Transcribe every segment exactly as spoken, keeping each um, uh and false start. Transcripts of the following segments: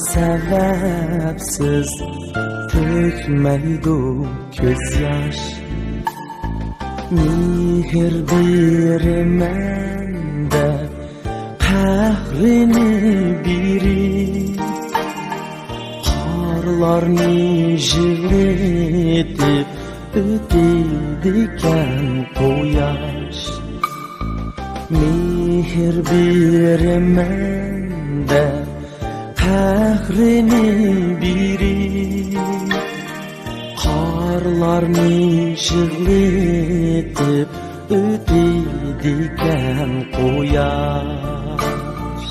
سەۋەبسىز تۆكمەيدۇ كۆز ياش. مېھىر بېرىمەن دەپ قەھرىنى بېرىپ، قارلارنى يىغلىتىپ ئۆتىدىكەن قۇياش. مېھىر بېرىمەن دەپ قەھرىنى بېرىپ، قارلارنى يىغلىتىپ ئۆتىدىكەن قۇياش.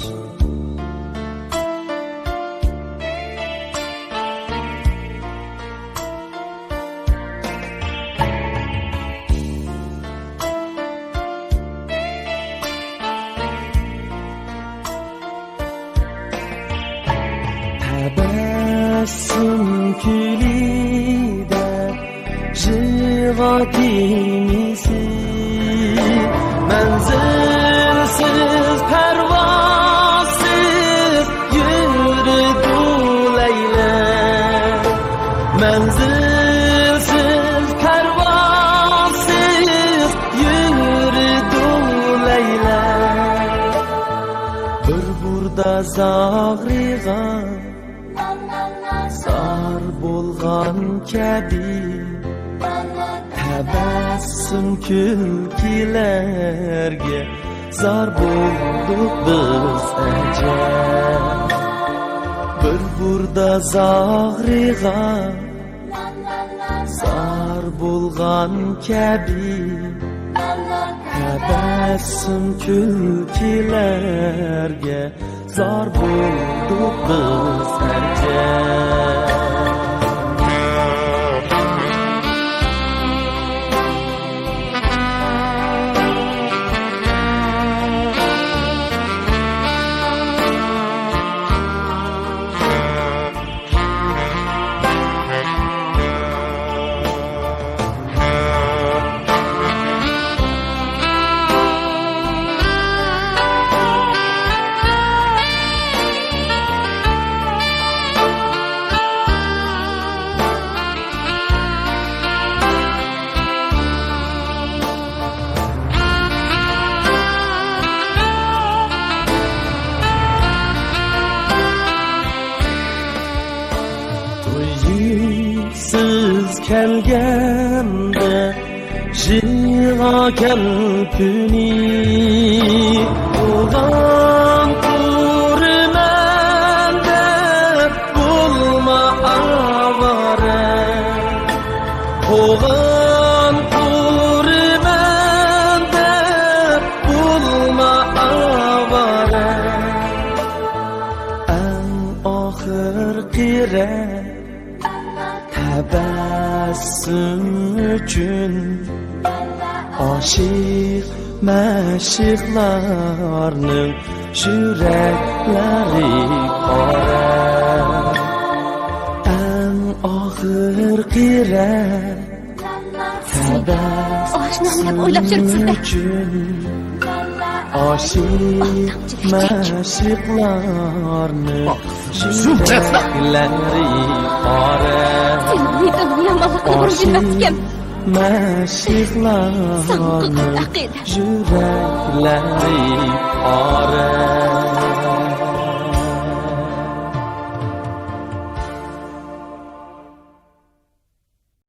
تەبەسسۇم كۈلىدە جىغا تېمىسى، مەنزىلسىز پەرۋاسىز يۈرىدۇ لەيلى. مەنزىلسىز پەرۋاسىز يۈرىدۇ لەيلى. بىر بۇردا زاغرىغا زار بولغان كەبى، تەبەسسۇم كۈلكىلەرگە زار بولدۇق بىز ئەجەب. بىر بۇردا زاغرىغا زار بولغان كەبى، تەبەسسۇم كۈلكىلەرگە زار بولدۇق بىز ئەجەب. تۇيۇقسىز كەلگەندە جىغا كەلكۈنى، تۇغان تۇرىمەن دەپ بولما ئاۋارە. قوغۇن قۇرىمەن دەپ بولما ئاۋارە. ئەڭ ئاخىرقى رەت تەبەسسۇم ئۈچۈن ئاشىق مەشۇقلارنىڭ يۈرەكلىرى قارا. ئەڭ ئاخىرقى رەت تەبەسسۇم ئۈچۈن ئاشىق مەشۇقلارنىڭ يۈرەكلىرى قارا. سېنىڭ ھېيتىڭنى يامانلىقنى بۇرۇن بىلمەپتىكەن. مەشۇقلارنىڭ يۈرەكلىرى قارا.